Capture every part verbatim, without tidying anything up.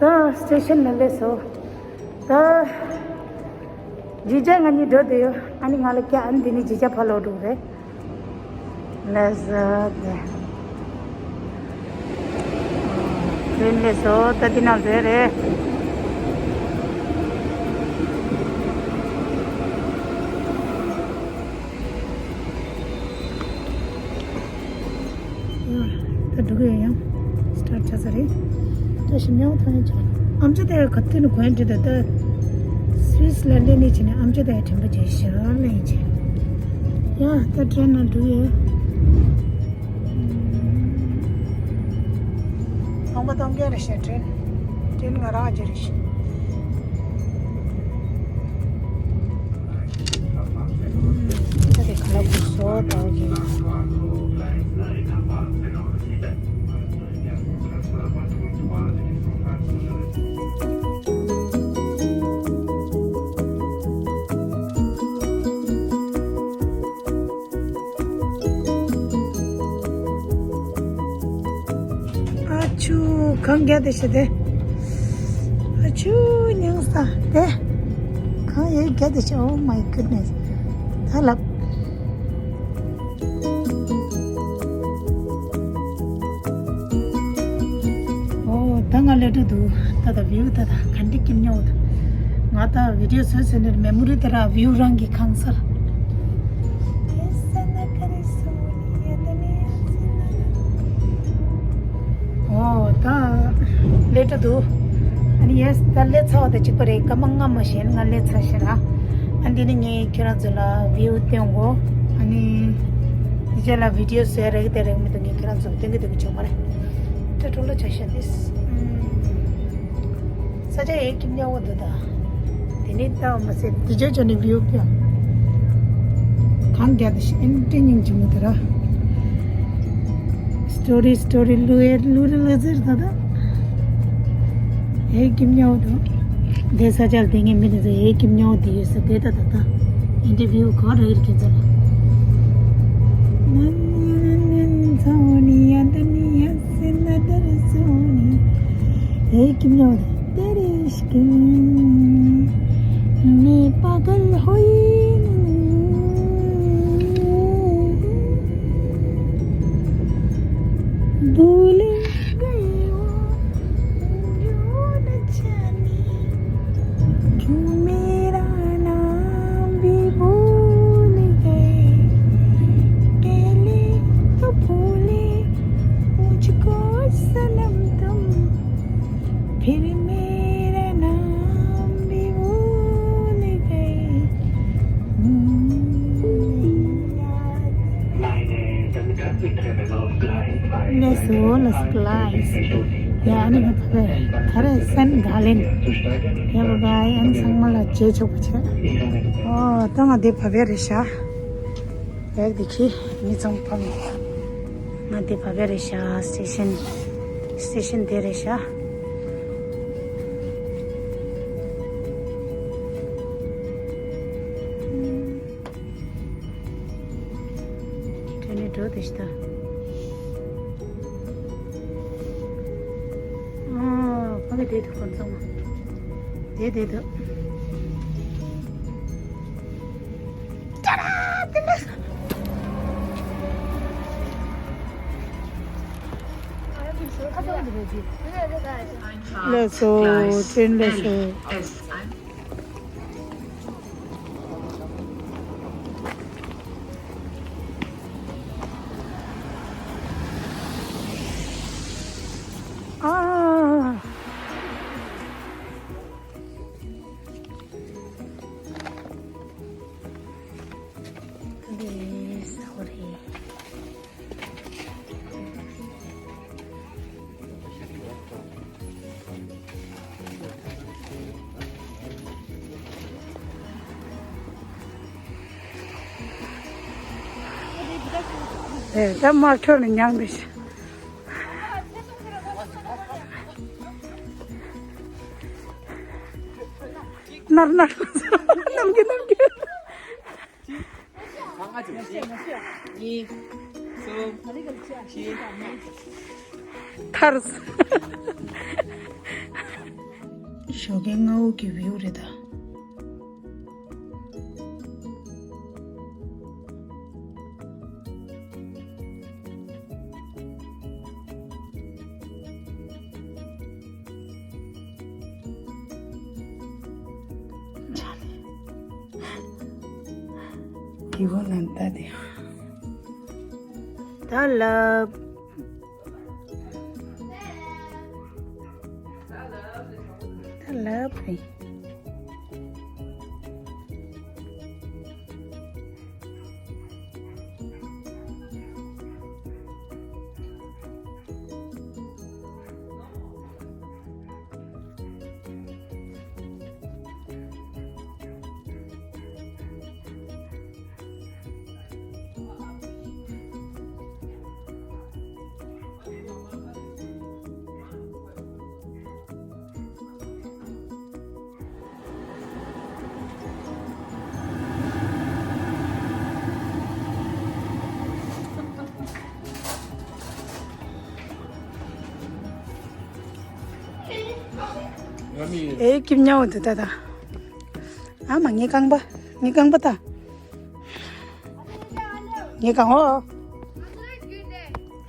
ད་སི་ཊེ་ཤན་ལ་སླེབས་སོང་། ད་ཇི་ཇ་ང་གཉིས་འགྲོ་བསྡད་ཡོད། ཨ་ནི་ང་ལ་སྐྱ་ཨ་ནི་འདི་ནི་ཇི་ཇ་ཕར་ལོག་འགྲོ་གི་རེད། ལགས་སོ། ཏྲེན་སླེབས་སོང་། ད་འདི་ནང་འཛུལ་རེད། ཡ། ད་འགྲོ་གི་ཡོད། ཡང་སི་ཊར་ཊི་ཆགས་ས་རེད། བཀྲ་ཤིས་མེའོ་ཐང་ཡང་ཆགས། ཨམ་ཅོག་དེ་ག་དུས་ནས་གོན་འདྲི་ད། ད་སུད་སི་ལ་སླེབས་ནས་བྱས་ནས་ཨམ་ཅོག་དེ་དྲན་པ་བརྗེད་ཤག་ལེན་བྱས། ཡ། ད་ཊེན་ནང་འགྲོ་གི་ཡོད། ཚོང་པ་གཏོང་མཁན་རེད་ཤག་ཊེན། ཊེན་ང་རང་གི་རེད་ཤག་ད་དེ་ག་ལ་གོ་སོ་ད་གི། ཨ་ཆུ། གངས་རྒྱག་བསྡད་ཤག་དེ། ཨ་ཆུ། མྱང་ས་དེ། གངས་ཡར་རྒྱག་བསྡད་ཤག Oh my goodness. ད་ལབ། ཨོ། ད་ང་སླེབས་འགྲོ་འདུག་ད་ད་བིའུ་ད་ད་ག་འདྲ་སྐྱིད་ཉོ་ད། ང་ད་བི་ཌིའོ་བཟོས་བཟོས་ནས་མེ་མོ་རི་དེ་ར་བིའུ་རང་གི་ཁང་གསར། ཨོ། ད་སླེབས་འགྲོ་འདུག་ཨ་ནི་ཡེས། ད་སླེབས་ཚར་བ་དང་གཅིག་པ་རེད། སྐར་མ་ལྔ་མ་ཤེས་ང་སླེབས་ཚར་ཤག་ར། ཨ་འདི་ནི་ངས་ཁྱེད་རང་ཚོ་ལ་བིའུ་སྟོན་གོ་ཨ་ནི་དེ་རྗེས་ལ་བི་ཌིའོ་བཟོས་རེག་དེ་རེག་མི་འདུག་ངས་ཁྱེད་རང་ཚོ་སྟོན་གི་འདུག་གི་ཆོག་མ་རེད། ད་འགྲོ་ལ་ཆ་ཤ་དེས། ས་ཆ་ཡེ་ཀིམ་ཉག་བོ་འདུག་ད། དེ་ནི་ལྟ་བ་མ་ཟད་དེ་ཆ་ཆ་ནི་བིའུ་ཕྱོགས། གངས་རྒྱག་དེ་ཤི་ཨན་ཏི་སྙིང་རྗེ་མོ་དེ་ར། སི་ཊོ་རི་སི་ཊོ་རི་ལུ་ཨེ་ལུ་རི་ལུ་ཟེར་ད་ད། ཡེ་ཀིམ་ཉག་བོ་འདུག་དེ་ས་ཆ་ལ་དེ་ངའི་མི་དེ་ཚོ་ཡེ་ཀིམ་ཉག་བོ་དེ་ཡོད་ས་དེ་ད་ད་ད། ཨིན་ཊར་བིའུ་ག་རེ་རེད་ཁྱེད་ཚོ་ལ། ཡེ་ཀིམ་ཉག་བོ་དེ། तेरे इश्क में मैं पागल हुई हूँ। भूल गए वो जो न जाने क्यों मेरा नाम भी भूल गए। कह ले तो भूले मुझको सनम तुम। फिर मेरा नाम भी भूल गए। हम्म, याद। Let's go, let's go, guys. ཡ་ཨ་ནི་ང་ཕ་བས་ད་རེས་སན་ག་ལེན། ཡ་བ་བའི་ཨན་ཚང་མ་ལ་རྗེས་ཆོག་པ་བྱས། ཨོ་ད་ང་འདི་བ་བས་རེད་ཤག་བེག་འདི་ཁྱེར་མི་ཚང་ཕ་མི། ང་འདི་བ་བས་རེད་ཤག་སི་ཊེ་ཤན། སི་ཊེ་ཤན་འདི་རེད་ཤག་དེ་ནས་འགྲོ་དེ་ཤི་ད། ཨ་ཕ་གི་དེ་དུ་ཁོ་ཚང་མ་དེ་དེ་དུ། Let's go, train, let's go. Ah. This, sorry. ཨེ། ད་དམར་ཁྱོད་ནི་མྱངས་འདི་ཤི། ནར་ནར། ནམ་རྒྱུན་ནམ་རྒྱུན། གཉིས། གསུམ། བཞི། ཐར། ཞོགས་ཀའི་སྔ་པོ་གི་བིའུ་རེད་ད། དེ་བོ་ནན་ད་དེ། ད་ལབ། ད་ལབ་རེད། ཨེ་ཀིབ་ཉའོ་དེ་ད་ད། ཨ་མ་ངའི་རྐང་པ། ངའི་རྐང་པ་ད། ངའི་རྐང་འོ།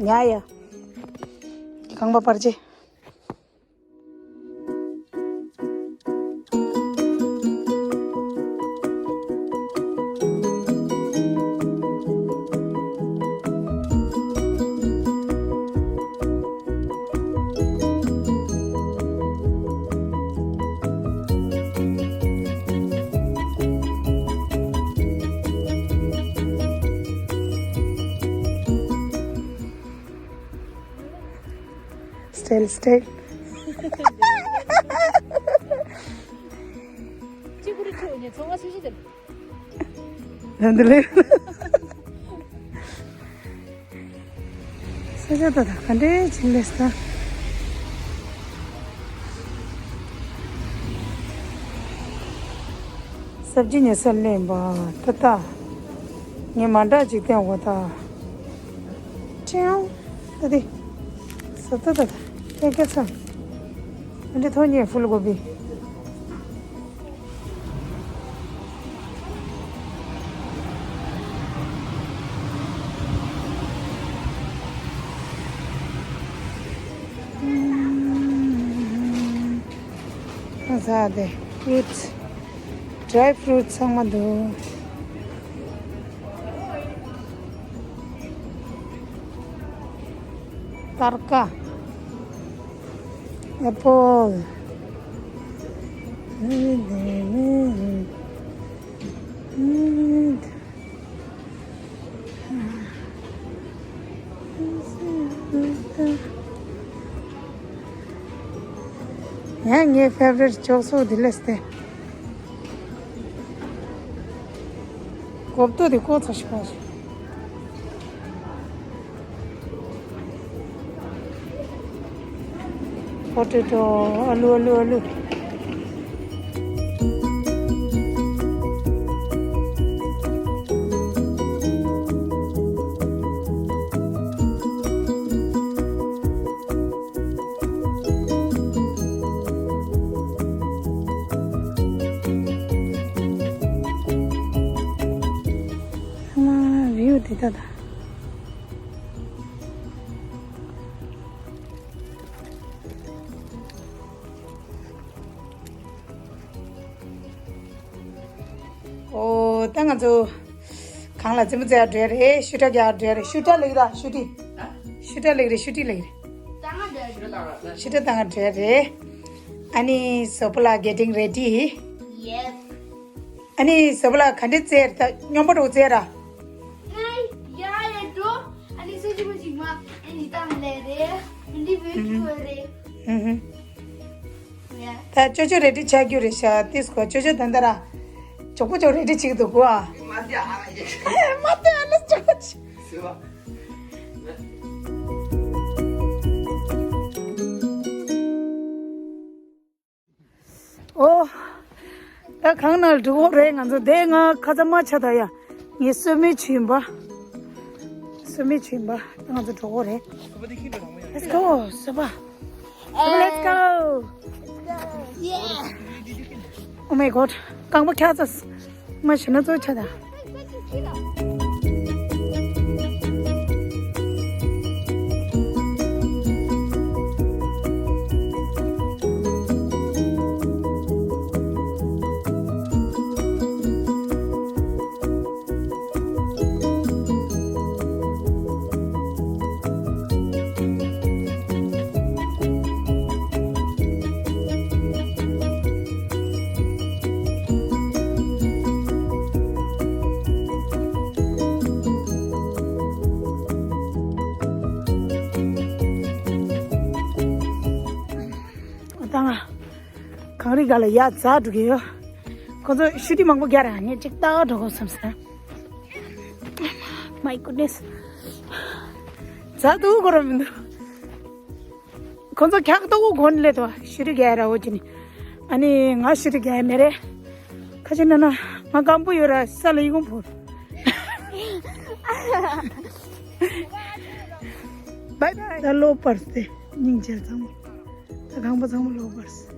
ཉ་ཡ། ངའི་རྐང་པ་པར་ཅེ། སི་ཊལ་སི་ཊལ། གཅིག་པུ་རེ་ཁྱོད་ཉེ་ཚང་མ་སུ་ཞིག་དེ། ལན་དུ་ལེ། ས་ཆ་ད་ད་ག་འདྲའི་ཆེན་ལེ་ས། སབ་ཇི་ཉོ་ས་ལེན་པ་ད་ད། ངས་མ་འདྲ་ཅིག་བསྟན་འོ་ད། ཁྲེའུ། ད་དེ། ས་ད་ད་ད། ཀྱེ་ཀྱེ་ས། འདི་ཐོག་ཉེ་ཕུལ་གོ་བི། ཟ་དེ་ཕུ་རུ་ཊི་སི། ཌི་རའི་ཕུ་རུ་ཊི་སི་ཚང་མ་འདུག་སྟར་ཀ། ཨེ་པལ། ཡང་ངའི་ཕེ་བ་རི་ཊི་ཅོག་སོ་འདི་ལས་ཏེ། གོབ་ཏོ་དེ་ཀོ་ཚ་ཤི་པ་ཞིག་པོ་ཏེ་ཏོ། ཨ་ལུ་ཨ་ལུ་ཨ་ལུ། ཨ་མ་བིའུ་དེ་ད་ད། ཨོ་ད་ང་ཚོ་གང་ལ་རྩེད་མོ་རྩེ་ཡག་འགྲོ་ཡ་རེད། ཤུ་ཊ་རྒྱག་ཡག་འགྲོ་ཡ་རེད། ཤུ་ཊ་ལེགས་ར་ཤུ་ཊི། ཤུ་ཊ་ལེགས་རེད། ཤུ་ཊི་ལེགས་རེད། ཤུ་ཊ་བཏང་ཡག་འགྲོ་ཡ་རེད། ཨ་ནི་བཟོ་པོ་ལགས་getting ready། ཡེས། ཨ་ནི་བཟོ་པོ་ལགས་ག་འདྲས་རྩེ་ཡ་རེད། ད་སྙོམས་པོ་འདྲ་བོ་རྩེ་ཡ་ར། ཧེ་ཡ་ཡ་འགྲོ། ཨ་ནི་སུ་ཅི་མ་ཅིག་མ་ཨ་ནི་བཏང་ལེ་རེད། མི་འདི་བོད་ཀྱི་བོད་རེད། ཧུམ་ཧུམ། ཡ། ད་ཅོ་ཅོ་རེ་ཌི་ཆགས་རྒྱུ་རེད་ཤག་ཏིས་གོ་ཅོ་ཅོ་ད་ད་ར། ཅོག་པོ་ཅོག་རེ་ཌི་ཅིག་འདུག་གོ་ཨ། མ་ཏི་ཨ་ལ་ཅོག་ཅིག་ཟེར་བ། ཨོ། ད་གང་ན་འགྲོ་གི་རེད། ང་ཚོ་དེ་ང་ཁ་ཚ་མ་ཆ་ད་ཡ། ངས་སོ་མའི་ཆུ་ཡིན་པ། སོ་མའི་ཆུ་ཡིན་པ། ད་ང་ཚོ་འགྲོ་གི་རེད། Let's go སོ་པ། Let's go. Oh my god. རྐང་པ་འཁྱག་ཚ། མ་ཤི་ན་ཚོ་ཆ་ད། ད་ང་གངས་རི་སྒང་ལ་ཡར་འཛེགས་འགྲོ་གི་ཡོད། ཁོ་ཚོ་ཤུ་ཊི་མང་པོ་རྒྱག་ར། ངས་གཅིག་ལྟ་འགྲོ་དགོས་བསམ་སོང་། My goodness. འཛེགས་འདུག་གོ་ར་མི་འདུག་ཁོ་ཚོ་འཁྱག་ཏོག་གོན་སླེབས་འདུག་ཤུ་ཊི་རྒྱག་ར་འོ་ཅི་ནི། ཨ་ནི་ང་ཤུ་ཊི་རྒྱག་ཡ་མེད་རེད། ཁ་ཆེ་ན་ན་ང་སྐམ་པོ་ཡོད་ར། ས་ལ་ཡི་གུང་ཕུར། Bye bye. ད་ལོ་པར་སྟེ་སྙིང་རྗེ་ཚང་མ། ད་ཁང་པ་ཚང་མ་ལོ་པར་སྟེ།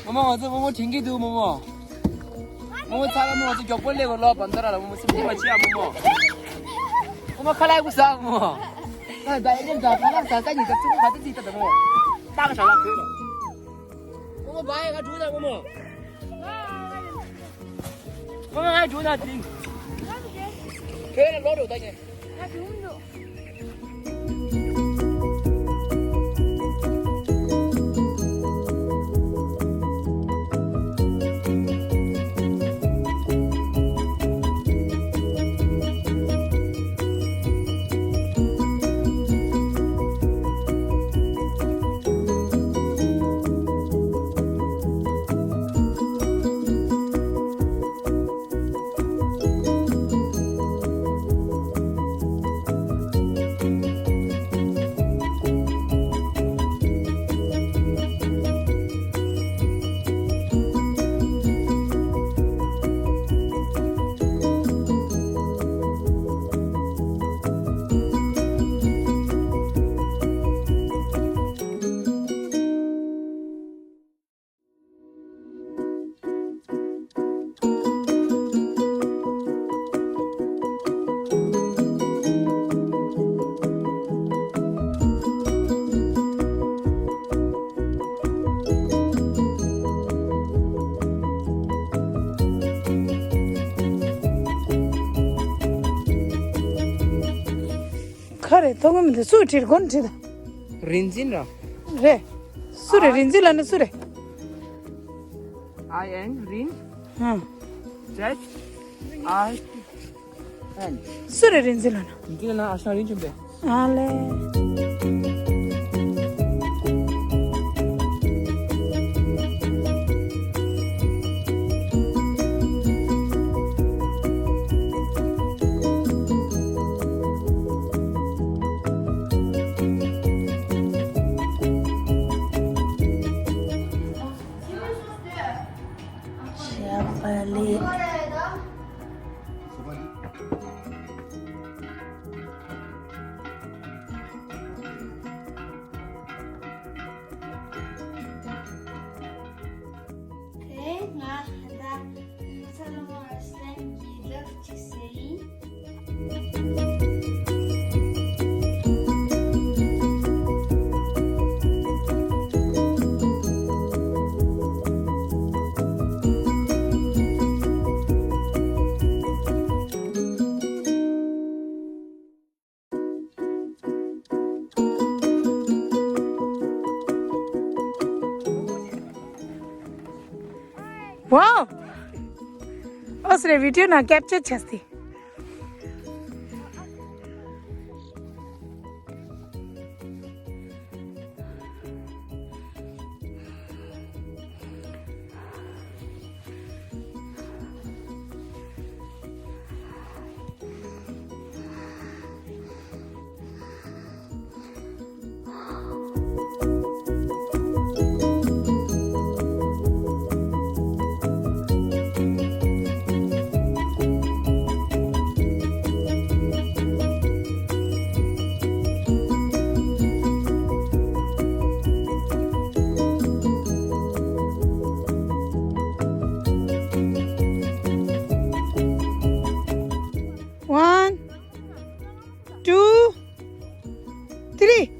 རྨོ་མོ། རྨོ་མོ། ང་ཚོ་རྨོ་མོ་དྲན་གྱི་འདུག་རྨོ་མོ། རྨོ་མོ་ཚ་ལ་རྨོ་མོ། ང་ཚོ་མགྱོགས་པོ་སླེབས་དགོས། ལོག་བམ་ད་ར་ལ་རྨོ་མོ་སེམས་ཁྲལ་མ་བྱེད་ཨ་རྨོ་མོ། རྨོ་མོ་ཁ་ལག་གུ་ཟ་རྨོ་མོ། ད་ད་ཡིན་ད་ཁ་ལག་ཟ་ས་ཉིད་ད་ཚུགས་པ་ད་ཙི་ད་རྨོ་མོ། ཏག་ཞག་ལ་ཁོས་ལ། རྨོ་མོ་བ་ཡ་ང་འགྲོ་ད་རྨོ་མོ། རྨོ་མོ་ང་འགྲོ་ད་དེ་རིང་། ཁྱོད་ལ་ལོག་འགྲོ་ད་ཉེ། ག་རེ་མཐོང་གི་མི་འདུག་སུ་བྲིས་དགོན་བྲིས་ད། རིན་འཛིན་ར། རེད། སུ་རེད། རིན་འཛིན་ལབ་ན་སུ་རེད། I N རིན། ཧ། Z I N། སུ་རེད་རིན་འཛིན་ལབ་ན། རིན་འཛིན་ལབ་ན་ཨ་ཞང་རིན་ཆེན་པས། ཨ་ལེ། ཞབས་པ་ལེགས། དེ་ང་ད་ས་ལ་མ་སེམས་ཀྱི་ལབ་ཅིག་ཟེར་ཡིན། Wow! ཨོ་སི་རེ་བི་ཌི་ཡོ་ནང་ཀེབ་ཅར་བྱས་ཏེ། ཏི་རི།